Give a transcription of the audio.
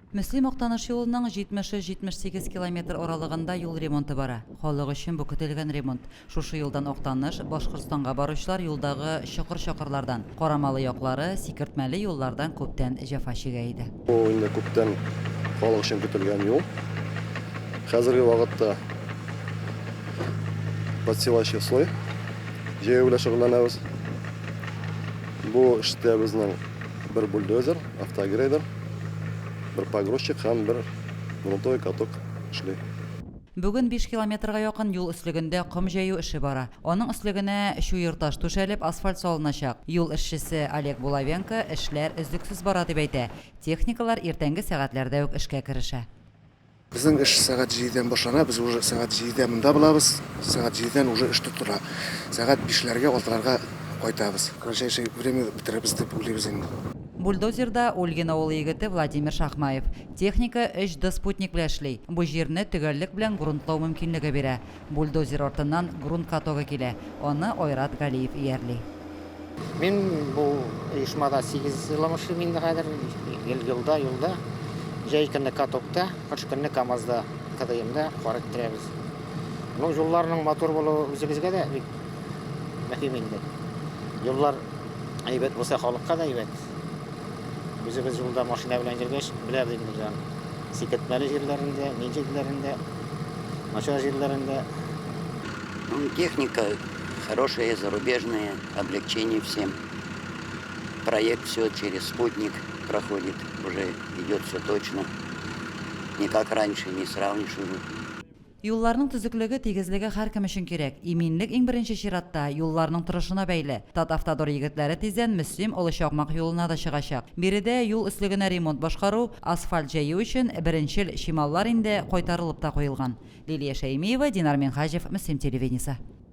Мөслим-Актаныш юлының 73-78 километр аралыгында юл ремонты бара. Халык өчен бу көтелгән ремонт. Шушы юлдан Актаныш, Башкортстанга баручылар юлдагы чокыр-чакырлардан, Карамалы яклары, сикертмәле юллардан күптән җәфа чигә иде. Бу инде күптән халык өчен көтелгән юл. Хәзерге вакытта подстилающий слой җәю белән шөгыльләнәбез. Бу эштә безнең бер бульдозер, автогрейдер, бер погрузчик һәм бер грунтовый каток эшли. Бүген биш километрга якын юл өслегендә ком җәю эше бара. Аның өслегенә чуерташ түшәлеп, асфальт салыначак. Юл эшчесе Олег Булавенко эшләр өзлексез бара дип әйтә. Техникалар иртәнге сәгатьләрдә үк эшкә керешә. Безнең эш сәгать җидедән башлана, без уже сәгать җидедә монда булабыз, сәгать җидедән уже эш тотыла. Сәгать бишләргә, алтыларга кайтабыз. В кратчайшее время бетерербез дип уйлыйбыз инде. Бульдозерда Ольгин авылы егете Владимир Шахмаев. Техника өч Д-спутник белән эшли. Бу җирне төгәллек белән грунтлау мөмкинлеге бирә. Бульдозер артыннан грунт катогы килә, аны Айрат Галиев иярли. Мин бу оешмада 8 елым эшлим инде хәзер. Гел юлда, юлда. Җәй көне катокта, кыш көне КАМАЗда, КДМда кар эттерәбез. Ну, юлларның матур булуы үзебезгә дә бик мөһим инде. Юллар әйбәт булса, халыкка да әйбәт. Үзебез юлда машина белән йөргәч, беләбез инде без аны. Сикертмәле җирләрен дә, ни җирләрен дә, начар җирләрен дә. Ну, техника хорошая, зарубежная, облегчение всем. Проект все через спутник проходит, уже идет все точно. Не как раньше, не сравнишь уже. Юлларның төзеклеге, тигезлеге һәркем өчен кирәк. Иминлек иң беренче чиратта, юлларның торышына бәйле. Татавтодор егетләре тиздән Мөслим, Олы Чакмак юлына да чыгачак. Биредә юл өслегенә ремонт башкару, асфальт җәю өчен беренчел чималлар инде кайтарылып та куелган. Лилия Шәймиева, Динар Минһаҗев, Мөслим телевидениесе.